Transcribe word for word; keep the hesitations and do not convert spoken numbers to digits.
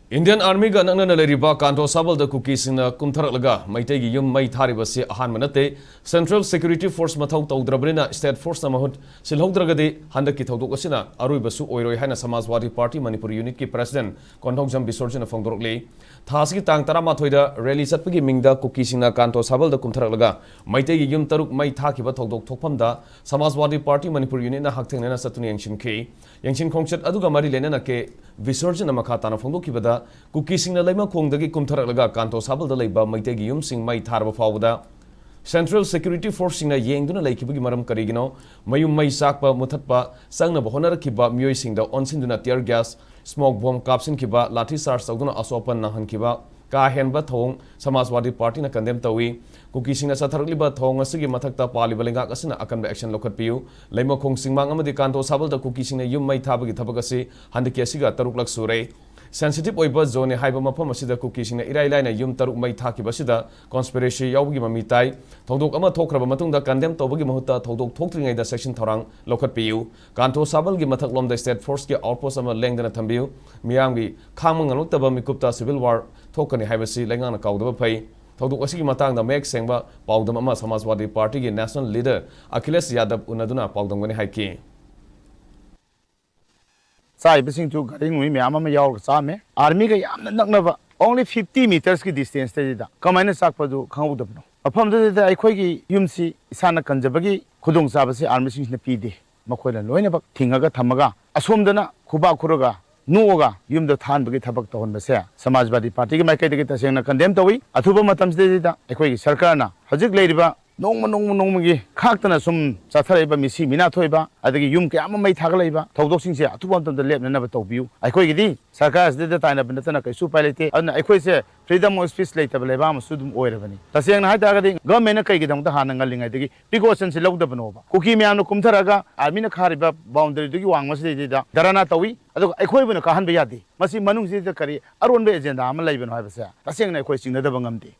Indian Armyꯒ ꯅꯛꯅꯅ ꯂꯩꯔꯤꯕ ꯀꯥꯟꯇꯣ ꯁꯥꯕꯜꯗ ꯀꯨꯀꯤꯁꯤꯡꯅ ꯀꯨꯝꯊꯔꯛꯂꯒ ꯃꯩꯇꯩꯒꯤ ꯌꯨꯝ ꯃꯩ ꯊꯥꯔꯤꯕꯁꯤ ꯑꯍꯥꯟꯕ ꯅꯠꯇꯦ꯫ Central Security Force ꯃꯊꯧ ꯇꯧꯗ꯭ꯔꯕꯅꯤꯅ State Forceꯅ ꯃꯍꯨꯠ ꯁꯤꯜꯍꯧꯗ꯭ꯔꯒꯗꯤ ꯍꯟꯗꯛꯀꯤ ꯊꯧꯗꯣꯛ ꯑꯁꯤꯅ ꯑꯔꯣꯏꯕꯁꯨ ꯑꯣꯏꯔꯣꯏ ꯍꯥꯏꯅ ꯁꯃꯥꯖꯋꯥꯗꯤ ꯄꯥꯔꯇꯤ ꯃꯅꯤꯄꯨꯔ ꯌꯨꯅꯤꯠꯀꯤ ꯄ꯭ꯔꯦꯁꯤꯗꯦꯟꯠ ꯀꯣꯟꯊꯧꯖꯝ ꯕꯤꯁꯣꯔꯖꯤꯠꯅ ꯐꯣꯡꯗꯣꯔꯛꯂꯤ꯫ ꯊꯥ ꯑꯁꯤꯒꯤ ꯇꯥꯡ ꯇꯔꯥꯃꯥꯊꯣꯏꯗ ꯔꯦꯂꯤ ꯆꯠꯄꯒꯤ ꯃꯤꯡꯗ ꯀꯨꯀꯤꯁꯤꯡꯅ ꯀꯥꯟꯇꯣ ꯁꯥꯕꯜꯗ ꯀꯨꯝꯊꯔꯛꯂꯒ ꯃꯩꯇꯩꯒꯤ ꯌꯨꯝ ꯇꯔꯨꯛ ꯃꯩ ꯊꯥꯈꯤꯕ ꯊꯧꯗꯣꯛ ꯊꯣꯛꯐꯝꯗ ꯁꯃꯥꯖꯋꯥꯗꯤ ꯄꯥꯔꯇꯤ ꯃꯅꯤꯄꯨꯔ ꯌꯨꯅꯤꯠꯅ ꯍꯛꯊꯦꯡꯅꯅ ꯆꯠꯇꯨꯅ ꯌꯦꯡꯁꯤꯟꯈꯤ꯫ ꯌꯦꯡꯁꯤꯟ ꯈꯣꯡꯆꯠ ꯑꯗꯨꯒ ꯃꯔꯤ ꯂꯩꯅꯅ ꯀꯦ ꯕꯤꯁꯣꯔꯖꯤꯠꯅ ꯃꯈꯥ ꯇꯥꯅ ꯐꯣꯡꯗꯣꯛꯈꯤꯕꯗ, ꯀꯨꯀꯤꯁꯤꯡꯅ ꯂꯩꯃꯈꯣꯡꯗꯒꯤ ꯀꯨꯝꯊꯔꯛꯂꯒ ꯀꯥꯟꯇꯣ ꯁꯥꯕꯜꯗ ꯂꯩꯕ ꯃꯩꯇꯩꯒꯤ ꯌꯨꯝꯁꯤꯡ ꯃꯩ ꯊꯥꯔꯕ ꯐꯥꯎꯕꯗ Central Security Forceꯁꯤꯡꯅ ꯌꯦꯡꯗꯨꯅ ꯂꯩꯈꯤꯕꯒꯤ ꯃꯔꯝ ꯀꯔꯤꯒꯤꯅꯣ? ꯃꯌꯨꯝ ꯃꯩ ꯆꯥꯛꯄ, ꯃꯨꯊꯠꯄ ꯆꯪꯅꯕ ꯍꯣꯠꯅꯔꯛꯈꯤꯕ ꯃꯤꯑꯣꯏꯁꯤꯡꯗ ꯑꯣꯟꯁꯤꯟꯗꯨꯅ tear gas, smoke bomb ꯀꯥꯞꯁꯤꯟꯈꯤꯕ, ꯂꯥꯊꯤ ꯆꯥꯔꯖ ꯇꯧꯗꯨꯅ ꯑꯁꯣꯛ ꯑꯄꯟ ꯅꯪꯍꯟꯈꯤꯕ ꯀꯥ ꯍꯦꯟꯕ ꯊꯧꯑꯣꯡ ꯁꯃꯥꯖꯋꯥꯗꯤ ꯄꯥꯔꯇꯤꯅ condemn ꯇꯧꯏ꯫ ꯀꯨꯀꯤꯁꯤꯡꯅ ꯆꯠꯊꯔꯛꯂꯤꯕ ꯊꯧꯑꯣꯡ ꯑꯁꯤꯒꯤ ꯃꯊꯛꯇ ꯄꯥꯜꯂꯤꯕ ꯂꯩꯉꯥꯛ ꯑꯁꯤꯅ ꯑꯀꯟꯕ action ꯂꯧꯈꯠꯄꯤꯌꯨ꯫ ꯂꯩꯃꯈꯣꯡ ꯆꯤꯡꯃꯥꯡ ꯑꯃꯗꯤ ꯀꯥꯟꯇꯣ ꯁꯥꯕꯜꯗ ꯀꯨꯀꯤꯁꯤꯡꯅ ꯌꯨꯝ ꯃꯩ ꯊꯥꯕꯒꯤ ꯊꯕꯛ ꯑꯁꯤ ꯍꯟꯗꯛꯀꯤ ꯑꯁꯤꯒ ꯇꯔꯨꯛꯂꯛ ꯁꯨꯔꯦ꯫ Sensitive ꯑꯣꯏꯕ zoneꯅꯤ ꯍꯥꯏꯕ ꯃꯐꯝ ꯑꯁꯤꯗ ꯀꯨꯀꯤꯁꯤꯡꯅ ꯏꯔꯥꯏ ꯂꯥꯏꯅ ꯌꯨꯝ ꯇꯔꯨꯛ ꯃꯩ ꯊꯥꯈꯤꯕ ꯑꯁꯤꯗ conspiracy ꯌꯥꯎꯕꯒꯤ ꯃꯃꯤ ꯇꯥꯏ꯫ ꯊꯧꯗꯣꯛ ꯑꯃ ꯊꯣꯛꯈ꯭ꯔꯕ ꯃꯇꯨꯡꯗ condemn ꯇꯧꯕꯒꯤ ꯃꯍꯨꯠꯇ ꯊꯧꯗꯣꯛ ꯊꯣꯛꯇ꯭ꯔꯤꯉꯩꯗ section ꯊꯧꯔꯥꯡ ꯂꯧꯈꯠꯄꯤꯌꯨ꯫ ꯀꯥꯟꯇꯣ ꯁꯥꯕꯜꯒꯤ ꯃꯊꯛꯂꯣꯝꯗ State Forceꯀꯤ outpost ꯑꯃ ꯂꯦꯡꯗꯅ ꯊꯝꯕꯤꯌꯨ꯫ ꯃꯤꯌꯥꯝꯒꯤ ꯈꯥꯡꯕ ꯉꯝꯂꯛꯇꯕ ꯃꯤꯀꯨꯞꯇ civil war ꯊꯣꯛꯀꯅꯤ ꯍꯥꯏꯕꯁꯤ ꯂꯩꯉꯥꯛꯅ ꯀꯥꯎꯗꯕ ꯐꯩ꯫ ꯊꯧꯗꯣꯛ ꯑꯁꯤꯒꯤ ꯃꯇꯥꯡꯗ ꯃꯌꯦꯛ ꯁꯦꯡꯕ ꯄꯥꯎꯗꯝ ꯑꯃ ꯁꯃꯥꯖꯋꯥꯗꯤ ꯄꯥꯔꯇꯤꯒꯤ national leader ꯑꯈꯤꯂꯦꯁ ꯌꯥꯗꯕ ꯎꯅꯗꯨꯅ ꯄꯥꯎꯗꯝꯒꯅꯤ ꯍꯥꯏꯈꯤ꯫ ꯆꯥꯔꯤꯕꯁꯤꯡꯁꯨ ꯒꯥꯔꯤ ꯅꯨꯡꯔꯤ ꯃꯌꯥꯝ ꯑꯃ ꯌꯥꯎꯔꯒ ꯆꯥꯔꯝꯃꯦ꯫ ꯑꯥꯔꯃꯤꯒ ꯌꯥꯝꯅ ꯅꯛꯅꯕ, only fifty metersꯀꯤ distanceꯇꯩꯗ ꯀꯃꯥꯏꯅ ꯆꯥꯛꯄꯗꯨ ꯈꯪꯍꯧꯗꯕꯅꯣ? ꯃꯐꯝꯗꯨꯗ ꯑꯩꯈꯣꯏꯒꯤ ꯌꯨꯝꯁꯤ ꯏꯁꯥꯅ ꯀꯟꯖꯕꯒꯤ ꯈꯨꯗꯣꯡꯆꯥꯕꯁꯤ ꯑꯥꯔꯃꯤꯁꯤꯡꯁꯤꯅ ꯄꯤꯗꯦ꯫ ꯃꯈꯣꯏꯅ ꯂꯣꯏꯅꯃꯛ ꯊꯤꯡꯉꯒ ꯊꯝꯃꯒ ꯑꯁꯣꯝꯗꯅ ꯈꯨꯕꯥꯛ ꯈꯨꯔꯒ ꯅꯣꯛꯑꯒ ꯌꯨꯝꯗ ꯊꯥꯍꯟꯕꯒꯤ ꯊꯕꯛ ꯇꯧꯍꯟꯕꯁꯦ ꯁꯃꯥꯖꯕꯥꯗꯤ ꯄꯥꯔꯇꯤꯒꯤ ꯃꯥꯏꯀꯩꯗꯒꯤ ꯇꯁꯦꯡꯅ condemn ꯇꯧꯏ꯫ ꯑꯊꯨꯕ ꯃꯇꯝꯁꯤꯗꯩꯗ ꯑꯩꯈꯣꯏꯒꯤ ꯁꯔꯀꯥꯔꯅ ꯍꯧꯖꯤꯛ ꯂꯩꯔꯤꯕ ꯅꯣꯡꯃ ꯅꯣꯡꯃ ꯅꯣꯡꯃꯒꯤ ꯈꯥꯛꯇꯅ ꯁꯨꯝ ꯆꯠꯊꯔꯛꯏꯕ ꯃꯤꯁꯤ ꯃꯤꯅꯥ ꯊꯣꯛꯏꯕ ꯑꯗꯒꯤ ꯌꯨꯝ ꯀꯌꯥ ꯑꯃ ꯃꯩ ꯊꯥꯒꯠꯂꯛꯏꯕ ꯊꯧꯗꯣꯛꯁꯤꯡꯁꯦ ꯑꯊꯨꯕ ꯃꯇꯝꯗ ꯂꯦꯞꯅꯅꯕ ꯇꯧꯕꯤꯌꯨ꯫ ꯑꯩꯈꯣꯏꯒꯤꯗꯤ ꯁꯔꯀꯥꯔ ꯑꯁꯤꯗ ꯇꯥꯏꯅꯕ ꯅꯠꯇꯅ ꯀꯩꯁꯨ ꯎꯄꯥꯏ ꯂꯩꯇꯦ꯫ ꯑꯗꯨꯅ ꯑꯩꯈꯣꯏꯁꯦ freedom of speech ꯂꯩꯇꯕ ꯂꯩꯕꯥꯛ ꯑꯃꯁꯨ ꯑꯗꯨꯝ ꯑꯣꯏꯔꯕꯅꯤ꯫ ꯇꯁꯦꯡꯅ ꯍꯥꯏꯇꯥꯔꯒꯗꯤ governmentꯅ ꯀꯩꯒꯤꯗꯃꯛꯇ ꯍꯥꯟꯅ ꯉꯜꯂꯤꯉꯩꯗꯒꯤ precautionꯁꯦ ꯂꯧꯗꯕꯅꯣꯕ? ꯀꯨꯀꯤ ꯃꯌꯥꯝꯅ ꯀꯨꯝꯊꯔꯛꯑꯒ ꯑꯥꯔꯃꯤꯅ ꯈꯥꯔꯤꯕ boundaryꯗꯨꯒꯤ ꯋꯥꯡꯃꯁꯤꯗꯩꯗ ꯙꯔꯅꯥ ꯇꯧꯏ, ꯑꯗꯨꯒ ꯑꯩꯈꯣꯏꯕꯨꯅ ꯀꯥꯍꯟꯕ ꯌꯥꯗꯦ꯫ ꯃꯁꯤ ꯃꯅꯨꯡꯁꯤꯗ ꯀꯔꯤ ꯑꯔꯣꯟꯕ agenda ꯑꯃ ꯂꯩꯕꯅꯣ ꯍꯥꯏꯕꯁꯦ ꯇꯁꯦꯡꯅ ꯑꯩꯈꯣꯏ ꯆꯤꯡꯅꯗꯕ ꯉꯝꯗꯦ꯫